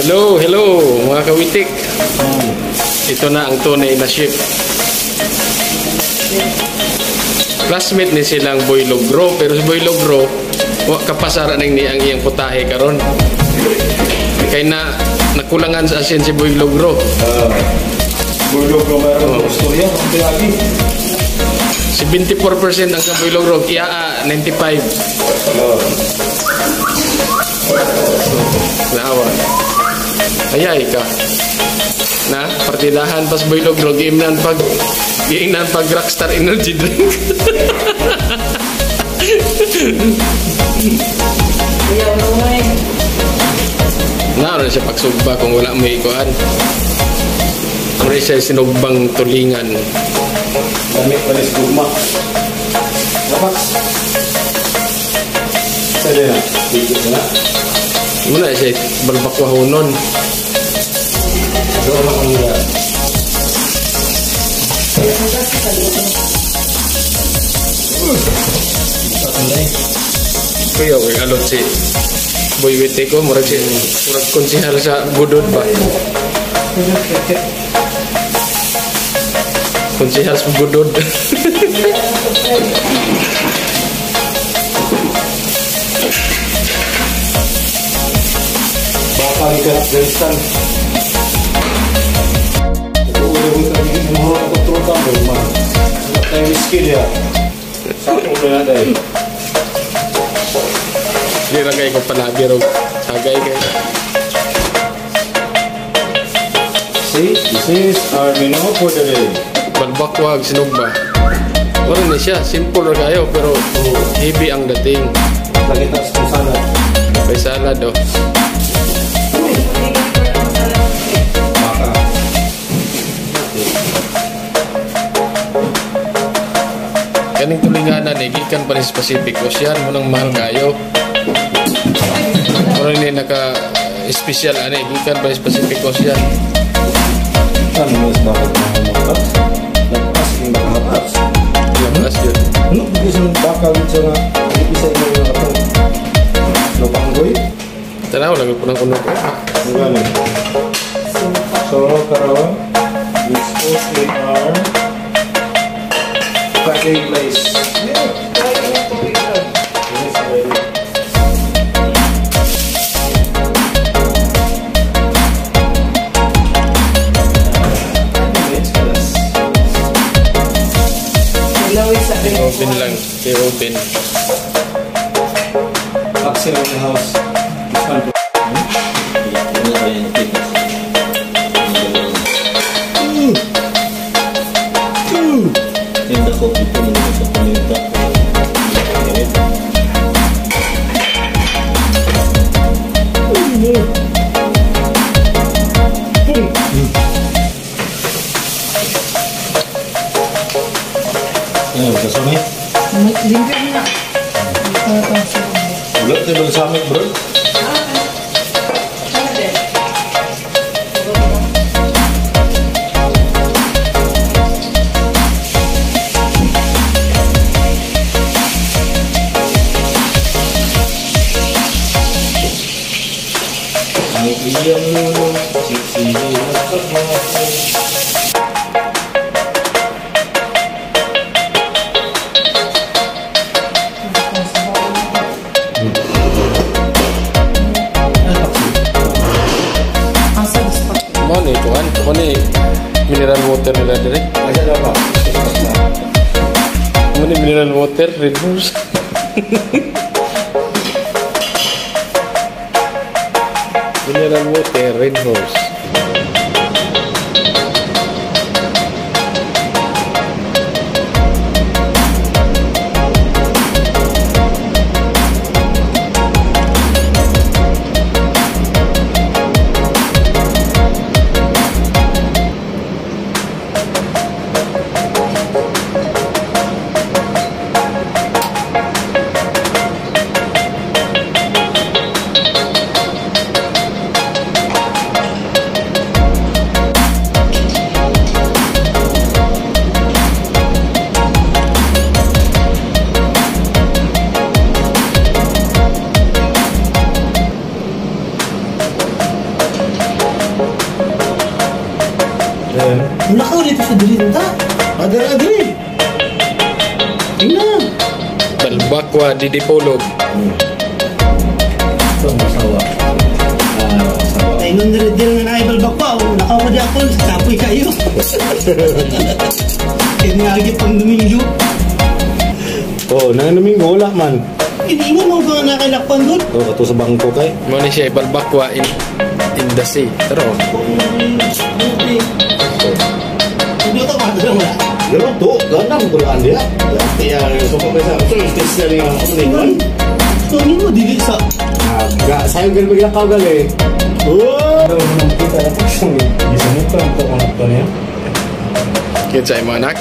Hello, hello mga kawitik. Ito na ang tunay na ship. Classmate ni silang Boy Logro, pero si Boy Logro wa kapasara ning ni ang iyang putahe karon. Kay na nakulangan sa asin si Boy Logro. Boy Logro mayroon oh. Istorya, ang lagi. 74% ang sa Boy Logro, iya 95. Oh. Naawa. Ayay ka. Na, partidahan pas Boy Logro, giingnan pag Rockstar Energy Drink. Naroon siya pagsugba kung wala may ikuan. Ano siya sinugbang tulingan. Dami palis gugma. Lapak. Saan na? Dito na. Muna siya balbakwahonon. Doon ako nila. Kuya, kay alot si Boy Wite ko, murag si murag konsihal sa Budod ba? Konsihal sa Budod. Baka ikat Afghanistan. Ito ulo ko tayo ng mga kontrol mo, man. Tayo whiskey niya. Sa ulo na tayo. Hindi lang kayo kung palabi raw. Sagay kayo. See, this is our menu for the day. Balbakwag, sinugba. Wala na siya. Simple ra kayo pero heavy ang dating. Lagi taas kung salad. May salad oh. Baka. Kaning tulinganan eh, gikan pa rin sa Pacific Ocean. Munang mahal kayo. Muna ni naka-special ano eh, gikan pa rin sa Pacific Ocean. Ano mas bakit mga Lapas yung baka hapas. Lapas yun. Ano? Hindi sa baka sa nga, hindi sa inyo yung katong lupanggoy? Tanaw, lagi po ng kuno ko. Ang gano'n. So, karon, let's put in our packing place. Yeah. Yes, already. Open lang. Okay, open. Axel in the house. This one. Wala tayo balsamic bro. Ang iyang lulo, sisili na Mao ni mineral water nila dire. Asa daw ba? Mao ni mineral water, Red Horse. Mineral water, Red Horse. Then, Lakaw dito sa Drinta. Adere, adere. Tingnan. Balbakwa Didipolog. Ito ang masawa. Ah, masawa. Ay, nung dire na naibalbak pa, oh, lakaw ko di ako, kapoy kayo. Kaya niagi pang Domingo. Oh, nanganaming wala man. Hindi mo mo ka nakailakpan doon. Oh, kato sa bangko kay. Mo ni siya Balbakwa in the sea. Pero Hindi ko ito lang wala. Pero to, ganang kulaan dia. Kaya so kung sa ito yung test na niya ako ni. So, hindi mo dili sa. Ah, ga sayo gal bigla ka gal eh. Oh! Kita na gisamukan to kung ato niya. Kinsa imong anak?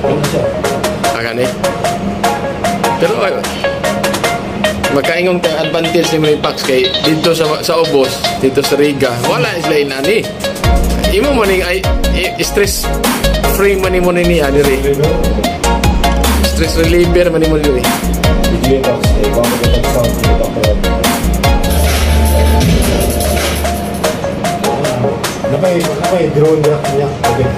Ano siya? Aga ni. Pero ay, makaingon kay advantage ni Manny Pax kay dito sa Ubos, dito sa Riga, wala sila inani. Imo mo ning ay stress free man nimo ni niya diri. Stress reliever man nimo diri. Bigli box eh, bago ko sound dito ko. Napay drone dia niya. Okay.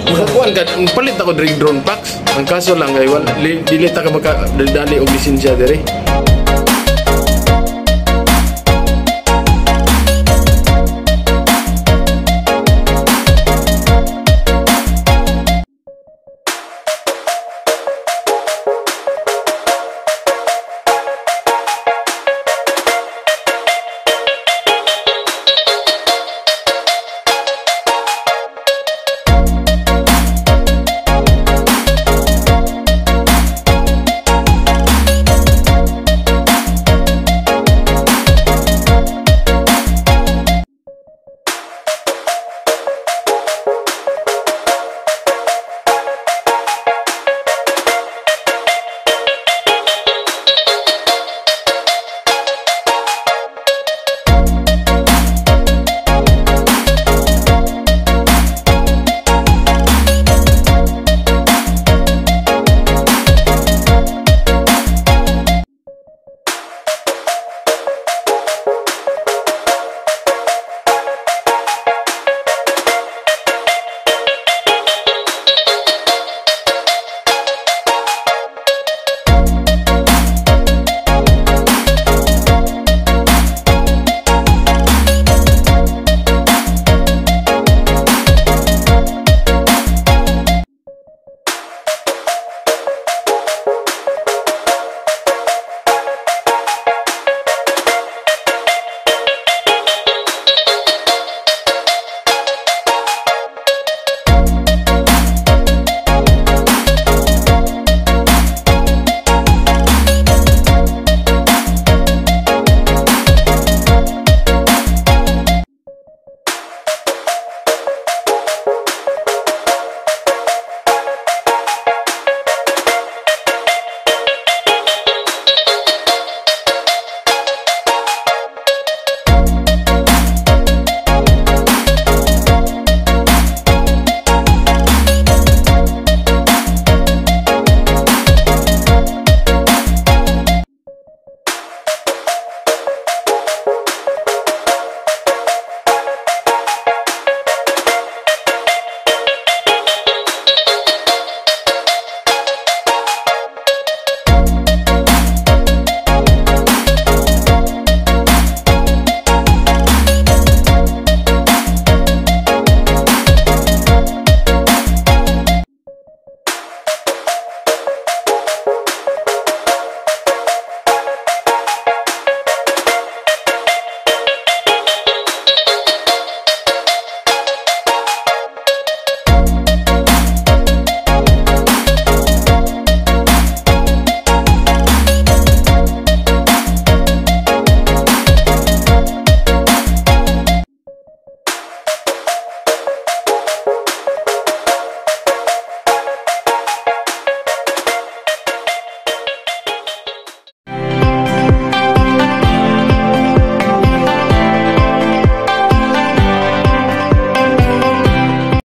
Makakuan ka, palit ako diri drone packs. Ang kaso lang kay wala dili ta ka maka dali og lisensya diri.